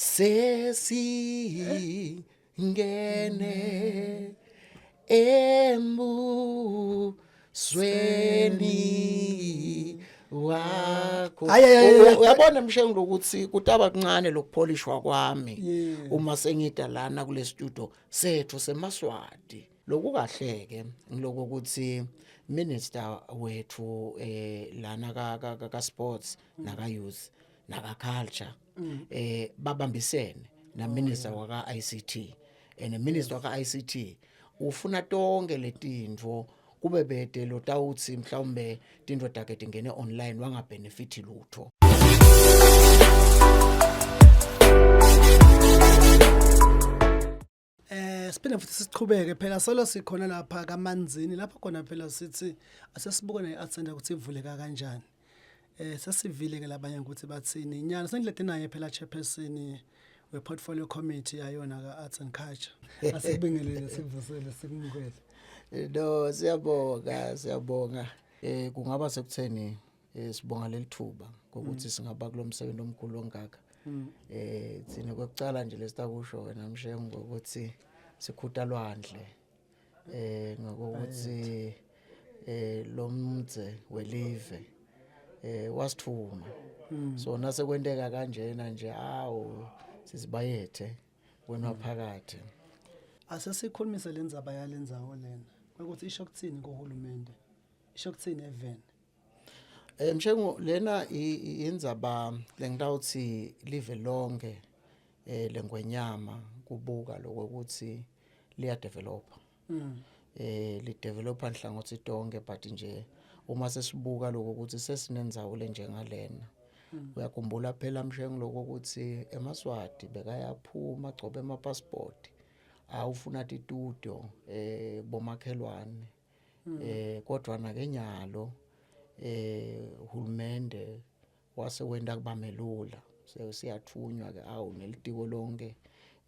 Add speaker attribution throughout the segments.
Speaker 1: Sesingene embusweni wakho.
Speaker 2: Ay, ay, ay, ay.
Speaker 1: Uyabona mshengu lokuthi kutaba kuncane lokupholishwa kwami
Speaker 2: Yeah.
Speaker 1: uma sengida lana kule studio sethu semaswati. Lokukahle ke ngiloko ukuthi minister wethu eh lana ka ka, ka sports naka youth naka culture eh babambisene na minister waka ICT and minister waka ICT ufuna tonke letintfo kube bede lotawutsi mhlawumbe tintfo takhe tingene online wangabenefit lutho.
Speaker 2: Eh siphinde futhi siqhubeke phela solo sikhona lapha kaManzini lapho khona phela sithi asesibuke ne-art center ukuthi ivuleka kanjani. Eh sesivile ke labanye ukuthi bathini. Inyana sengilede naye phela chairperson we portfolio committee yayona ka Arts and Culture. Asikubingelele sikuvusele sikumukele.
Speaker 1: No siyabonga siyabonga eh kungaba sekutheni eh sibonga lelithuba ngokuthi singaba kulomsebenzi omkhulu ongaka. Eh thina kwekucala nje lesitakusho wena Mshengu ngokuthi sikhuta lwandle eh ngokuthi eh lomdze welive eh wasithuma. So nasekwenteka kanjena nje awu sizibayethe wena phakathi.
Speaker 2: Asesikhulumise lendzaba yalendzawo lena. Ukuthi isho kuthini kuhulumende. Isho kuthini eveni.
Speaker 1: Eh Mshengu lena indzaba lengitawuthi live lonke eh lengwenyama kubuka lokuthi liya develop. Eh li developa nhlangothi tonke but nje uma sesibuka lokho ukuthi sesinendzawo lenjengalena. Uyakhumbula phela Mshengu lokho ukuthi eMaswati bekayaphuma agcobe ema passport awufuna titudio eh bomakhelwane. Eh kodwa nake nyalo eh hulumende wase wenta kuba melula siyathunywa ke awu nelitiko lonke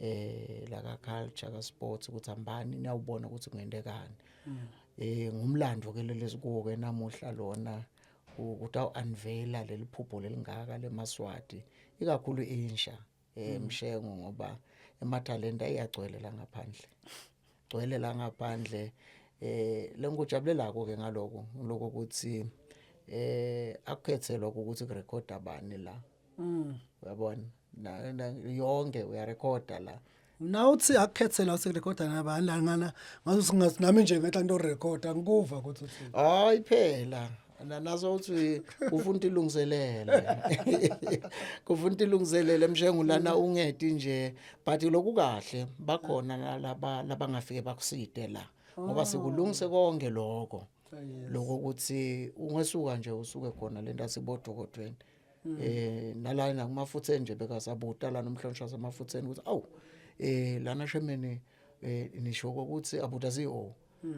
Speaker 1: eh la ka culture ka sports ukuthi hambani niyawubona ukuthi kungentekani. Eh ngumlando ke lelesikuwo ke namuhla lona ukuthi unveila leliphupho lelingaka lemaswati ikakhulu insha eh Mshengu ngoba emathalenta iyagcwele la ngaphandle gcwele la ngaphandle eh lengikujabulelako ke ngaloko lokho ukuthi eh akukhethelwa ukuthi kurekhoda bani la uyabona na yonke uyarekhoda la.
Speaker 2: Nawuthi akukhethelwa uthi kurekhoda nabani la ngana ngathi singathi nami nje ngenhla into rekhoda ngikuva ukuthi uthini.
Speaker 1: Hayi phela naso uthi ufuna ilungiselele. Kufuna ilungiselele Mshengu lana ungeti nje but lokhu kahle bakhona nalaba labangafike bakuside la ngoba sikulungise konke lokho. Lokho ukuthi ungesuka nje usuke khona lento asibodokodweni. Eh nala nakumafutheni nje bekasabuta lana umhlonishwa semafutheni ukuthi awu eh lana shemene eh nisho ukuthi abuta CEO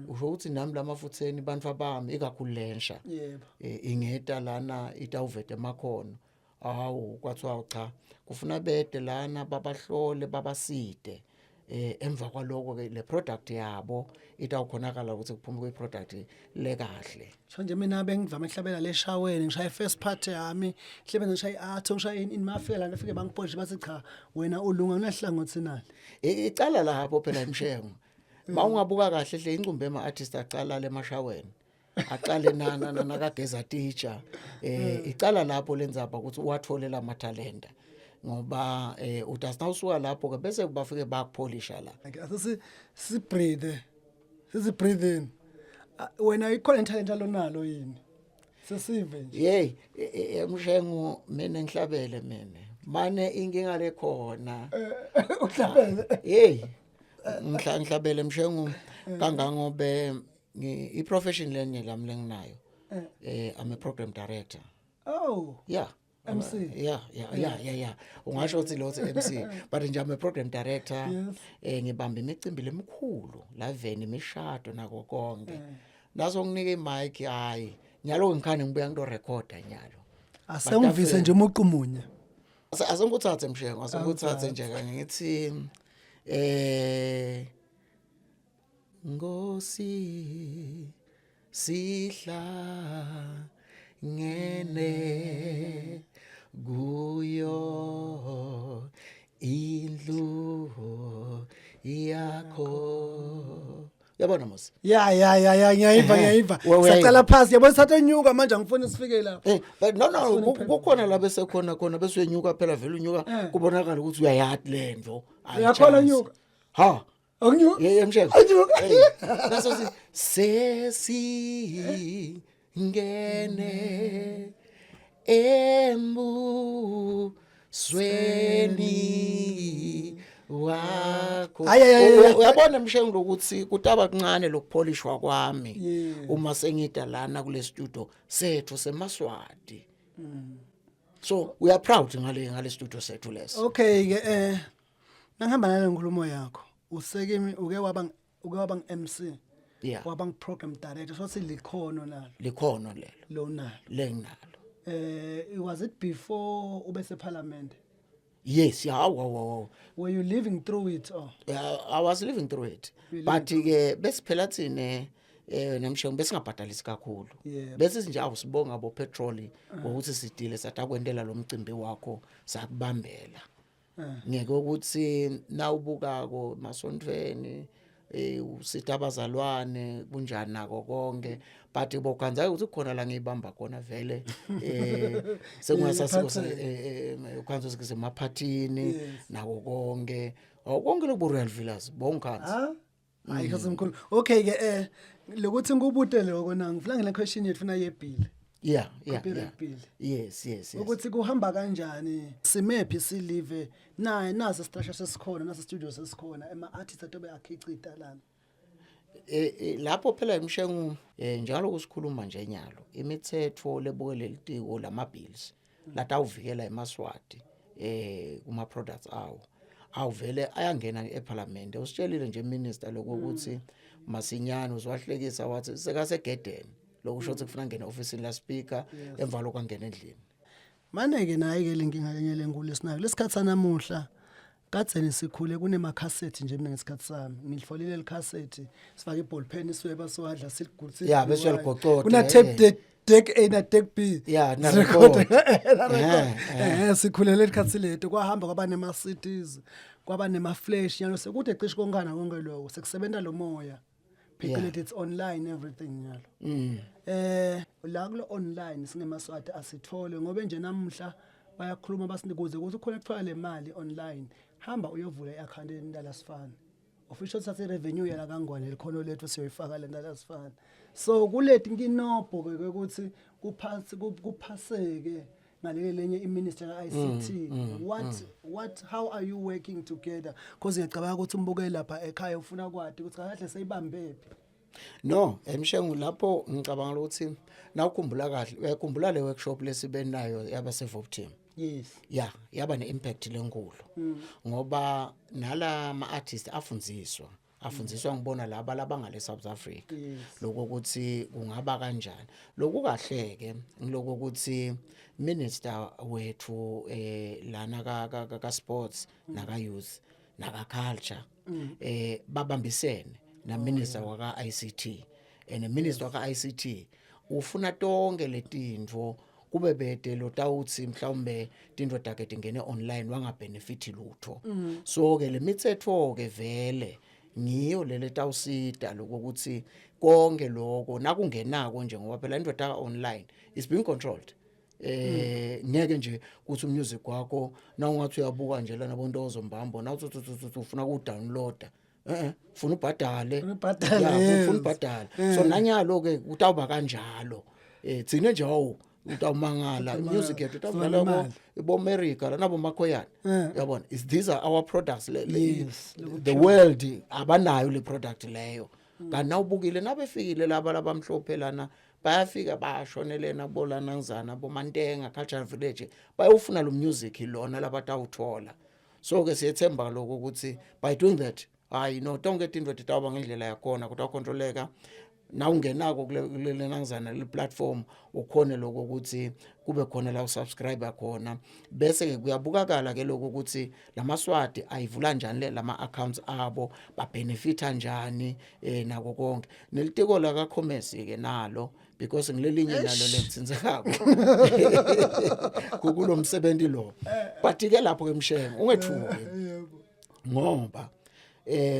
Speaker 1: usho ukuthi nami lamafutheni bantu abami ikakhulu lensha
Speaker 2: yebo
Speaker 1: eh, ingeta lana itawuveta emakhono awu kwathiwa cha kufuna bede lana babahlole babaside eh emva kwaloko ke le product yabo itawukhonakala ukuthi kuphume kwi product lekahle.
Speaker 2: Sho nje mina bengivame ukuhlabela le shaweni ngishaye first part yami hlebe ngishaye art ngishaye in mafika la bafike bangiposhe bathi cha wena ulunga kunahlangothi nali.
Speaker 1: Icala lapho phela imshengo. Mawungabuka kahle hle incumbi ema artist acala le mashaweni. Aqale nana nakageza teacher eh icala lapho lenzaba ukuthi uwathole la mathalenta ngoba eh uthi usuka lapho ke bese bafike bakupholisha la.
Speaker 2: Asisi si breathe. Sisi breathe in. Wena ikhona talent alonalo yini? Sesive nje.
Speaker 1: Hey emshengu mina ngihlabele mina. Mane inkinga lekhona.
Speaker 2: Uhlabele.
Speaker 1: Hey ngihlabele mshengu kangangobe i profession lenye lami lenginayo. Eh I'm a program director.
Speaker 2: Oh.
Speaker 1: Yeah.
Speaker 2: MC.
Speaker 1: Yeah. Ungasho ukuthi lo uthi MC but nje I'm a program director.
Speaker 2: Yes.
Speaker 1: Eh ngibamba imicimbi lemikhulu la veni imishado nako konke. Naso nginike imic hayi nyalo ngikhane ngibuya ngito recorda nyalo.
Speaker 2: Asengivise nje umuqu munye.
Speaker 1: Asengikuthathe mshengo asengikuthathe nje kanye ngithi eh Nkosi sihla ngene kuyo Indlu yakho. Uyabona mos?
Speaker 2: Ya ya ya ya, ngiyayiva, ngiyayiva. Sacala phasi, yabona, satonyuka manje, angifuni sifike lapho.
Speaker 1: But no, kukhona la bese khona khona bese uyenyuka phela, vele unyuka kubonakala ukuthi uyayati lento.
Speaker 2: Uyakhona nyuka?
Speaker 1: Ha.
Speaker 2: Akunyuka.
Speaker 1: Ye msheko.
Speaker 2: Anyuka.
Speaker 1: Naso si sesi ngene embusweni wakho.
Speaker 2: Ay, ay, ay, ay.
Speaker 1: Uyabona mshengu lokuthi kutaba kuncane lokupholishwa kwami uma sengida lana kule studio sethu semaswati. So we are proud ngale studio sethu leso.
Speaker 2: Okay ke, nangihamba nale nkulumo yakho, usekimi uke waba ngu-MC, waba ngu-program director, so silikhono nalo.
Speaker 1: Likhono lelo.
Speaker 2: Lonalo.
Speaker 1: Lenginalo.
Speaker 2: Was it before ube separliament?
Speaker 1: Yes, yeah, wow.
Speaker 2: Were you living through it or?
Speaker 1: Yeah, I was living through it. But ke besiphela thine namshengu besingabhadalisi kakhulu. Bese nje awusibonga bo petrol ngokuthi sidile sathi akwentela lo mcimbi wakho, sakubambela. Ngeke ukuthi nawubukako masontweni usithi abazalwane kunjani nako konke, but bokhanza ukuthi kukhona la ngiyibamba khona vele, sekungasasiko ukhanza ukuthi kusemaphathini nako konke, konke lobu Royal Villas bonkhanza.
Speaker 2: Ha, hayi khazi mkhulu. Okay ke, lokuthi ngikubute lokho na ngifuna ngene question yethu na ye-bill. Copyright bill.
Speaker 1: Yes.
Speaker 2: Ukuthi kuhamba kanjani, simephi silive naye, nasi structure sesikhona, nasi studio sesikhona, ema artists atobe akhicita lana?
Speaker 1: Lapho phela imshengu, njalo kusikhuluma nje nyalo, imithetho lebuke lelitiko lama bills latawuvikela emaswati kuma products awo awuvele ayangena eParliament. Usitshelile nje minister lokuthi masinyane uzwahlekisa wathi sekasegedeni, lokusho ukuthi kufuna ngene office la speaker, emva lokho angena endlini.
Speaker 2: Mane ke nayi ke lenkinga lenye lenkulu esinayo lesikhathi sanamuhla. Kadzeni sikhule kunemakhasethi nje. Mina ngesikhathi sami ngilifolile likhasethi, sifake iball pen, siweba, siwadla, siligulisa.
Speaker 1: Yeah, bese uyaligocoda,
Speaker 2: Kuna tape deck, deck A na deck B.
Speaker 1: Yeah, na
Speaker 2: Sirekhode.
Speaker 1: record.
Speaker 2: Na record. Sikhulele esikhathi lethu, kwahamba kwaba nema CDs, kwaba nema flash. Nyalo sekude cishe konkana konke lokho, sekusebenza lo moya phecelezi, it's online everything nyalo. La kulo online singemaswati asithole, ngoba nje namuhla bayakhuluma basinikuze ukuthi ukhona kuthiwa le mali online, hamba uyovula i-account entala sifana official, thathe revenue yala kangwane, likhono lethu siyoyifaka le ntala sifana. So kuleti nkinobho ke ukuthi kuphasi kuphaseke ngalele lenye iminister ka-ICT. What how are you working together? Because ngiyacabanga ukuthi umbukeli lapha ekhaya ufuna kwati ukuthi kahle seyibambephi.
Speaker 1: No, emshengu lapho ngicabanga ukuthi nawukhumbula kahle, uyakhumbula le workshop lesibe nayo yabase team?
Speaker 2: Yes.
Speaker 1: Yeah, yaba neimpact lenkulu ngoba nala ma artists afundziswa ngibona laba labangale South Africa lokho ukuthi kungaba kanjani. Lokhu kahle ke ngiloko ukuthi minister wethu lana ka sports naka youth naka culture babambisene na minister waka ICT, and minister waka ICT ufuna tonke letintfo kube bede lotawutsi mhlawumbe tintfo takhe tingene online wangabenefit lutho. So ke lemitsetfo ke vele ngiyo lele tawusita lokuthi konke lokho nakungenako nje, ngoba phela into taka online is being controlled. Ngeke nje kuthi umusic wakho na ungathi uyabuka nje lana bontozo mbambo na uthi uthi ufuna ku downloada, ufuna ubhadale.
Speaker 2: Ufuna ubhadale,
Speaker 1: Yeah, ufuna ubhadale. So nanyalo ke kutawuba kanjalo. Thina nje awu utawumangala, music yethu itawudlala ko
Speaker 2: imali.
Speaker 1: bo America la nabo Makhoyana. Uyabona, is these are our products the world abanayo le product leyo. Kanti nawubukile nabefikile laba labamhlophe lana, bayafika bayashonelena bolana ngizana bomantenga cultural village, bayofuna lo music lona labatawuthola. So ke siyethemba lokho ukuthi by doing that, hayi no, tonke tintfo titawuba ngendlela yakhona, kutawukontroleka. Nawungenako kule lenangizana le platform ukhone lokho ukuthi kube khona la usubscribe khona, bese ke kuyabukakala ke lokho ukuthi lamaswati ayivula njani le lama accounts abo, babenefita njani nako konke. Nelitiko la ka commerce ke nalo, because ngilelinye nalo lekutsinzekako kulomsebenzi lo. But ke lapho ke Mshengu, ungethuki ngoba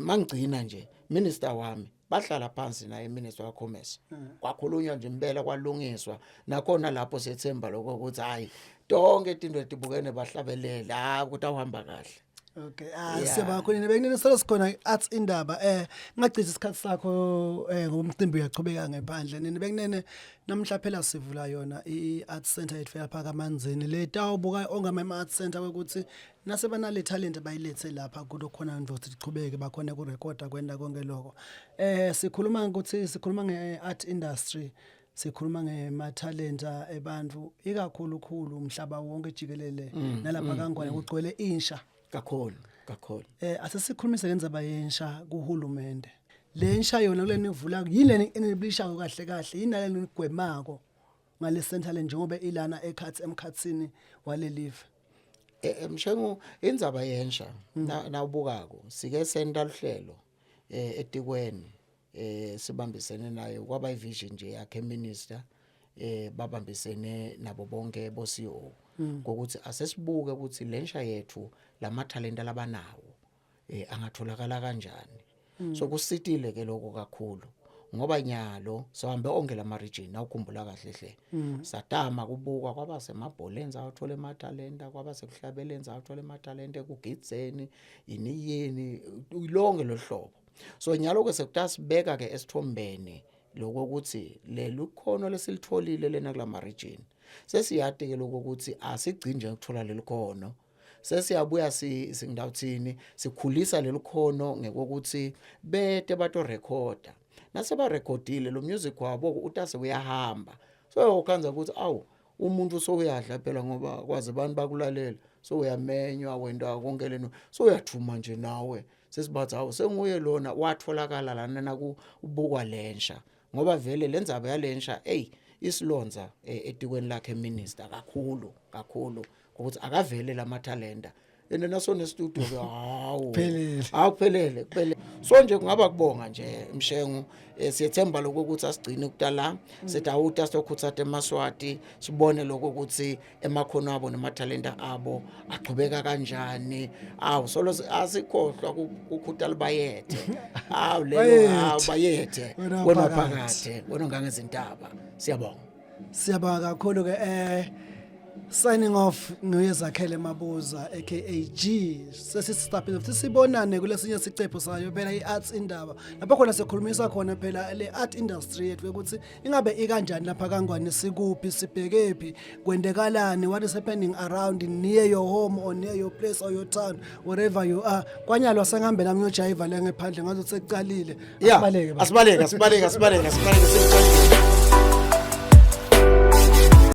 Speaker 1: mangigcina nje, minister wami bahlala phansi naye, minister wa commerce, kwakhulunywa nje impela, kwalungiswa nakhona lapho. Sethemba lokho ukuthi hayi, tonke izinto etibukene bahlabelele, hayi, ukuthi awuhamba kahle.
Speaker 2: Okay, siyabonga khona bekunene solo sikhona arts indaba. Ngagcina isikhathi sakho ngoba umcimbi uyachubeka ngephandle. Nini bekunene namhla phela sivula yona i-art center yethu lapha kaManzini, le tawubuka ongama ama art center ukuthi nasebanale talent bayilethe lapha kulo khona ndothi ichubeke, bakhona ku recorda, kwenda konke lokho. Sikhuluma ukuthi sikhuluma nge-art industry, sikhuluma ngematalenta ebantu ikakhulu khulu umhlaba wonke jikelele, nalapha kaNgwane kugcwele insha.
Speaker 1: Kakhulu kakhulu.
Speaker 2: Asesikhulumise ngendzaba yensha kuhulumende. Lensha yona kuleni ivula yini leni eniblishayo kahle kahle, yini naleni nigwemako ngale center le njengoba ilana ekhathi emkhathini walelive?
Speaker 1: Mshengu, indzaba yensha nawubukako, sike senta luhlelo etikweni sibambisene naye, kwaba ivision nje yakhe minister, babambisene nabo bonke bo CEO, ngokuthi asesibuke ukuthi lensha yethu lama talent labanawo angatholakala kanjani. So kusitile ke lokho kakhulu ngoba nyalo sihambe onke lama region, nawukhumbula kahle hle, satama kubuka kwaba semabholeni sawathola ematalenta, kwaba sekuhlabeleni sawathola ematalenta, ekugidzeni, yini yini, lonke lohlobo. So nyalo ke sekutasibeka ke esithombeni lokho ukuthi lelu khono lesilitholile lena kulama region, sesiyati ke lokho ukuthi asigcini nje ukuthola leli khono, sesiyabuya si singidawuthini, sikhulisa leli khono ngekokuthi bete bato recorda. Nase recordile lo music wabo utase uyahamba, so ukhanza ukuthi awu, umuntu sowuyadla phela ngoba kwazi abantu bakulalela, so uyamenywa wenta konke leno, so uyathuma nje nawe, sesibathi hawu, senguye lona watholakala lana nakubukwa lensha, ngoba vele lenzaba yalensha ey isilonza etikweni lakhe minister kakhulu kakhulu, ukuthi akavele lamathalenta and nasone studio ke, hawu.
Speaker 2: Phelele.
Speaker 1: Hawu, kuphelele kuphelele. So nje kungaba kubonga nje Mshengu, siyethemba lokho ukuthi asigcine ukutala sithi awuta siyokhuthatha emaswati, sibone lokho ukuthi emakhono abo namathalenta abo achubeka kanjani. Awu, solo asikhohlwa kukhutha libayethe, awu lelo, awu bayethe.
Speaker 2: Wena
Speaker 1: wena
Speaker 2: phakathi.
Speaker 1: Phakathe wena ngangezintaba, siyabonga.
Speaker 2: Siyabonga kakhulu ke. Signing off nguyezakhele Mabuza aka G. Sesistopile futhi, sibonane kulesinye sicephu sayo phela i-arts indaba, lapho khona sikhulumisa khona phela le art industry yethu ukuthi ingabe ikanjani lapha kaNgwane, sikuphi, sibhekephi, kwendekalani, what is happening around near your home or near your place or your town, wherever you are. Kwanyalwa sengihambe nami ngiyojayiva le ngephandle, ngathi sekucalile.
Speaker 1: Yeah.
Speaker 2: Asibaleke, baba.
Speaker 1: Asibaleke, asibaleke, asibaleke, asibaleke, sekucalile.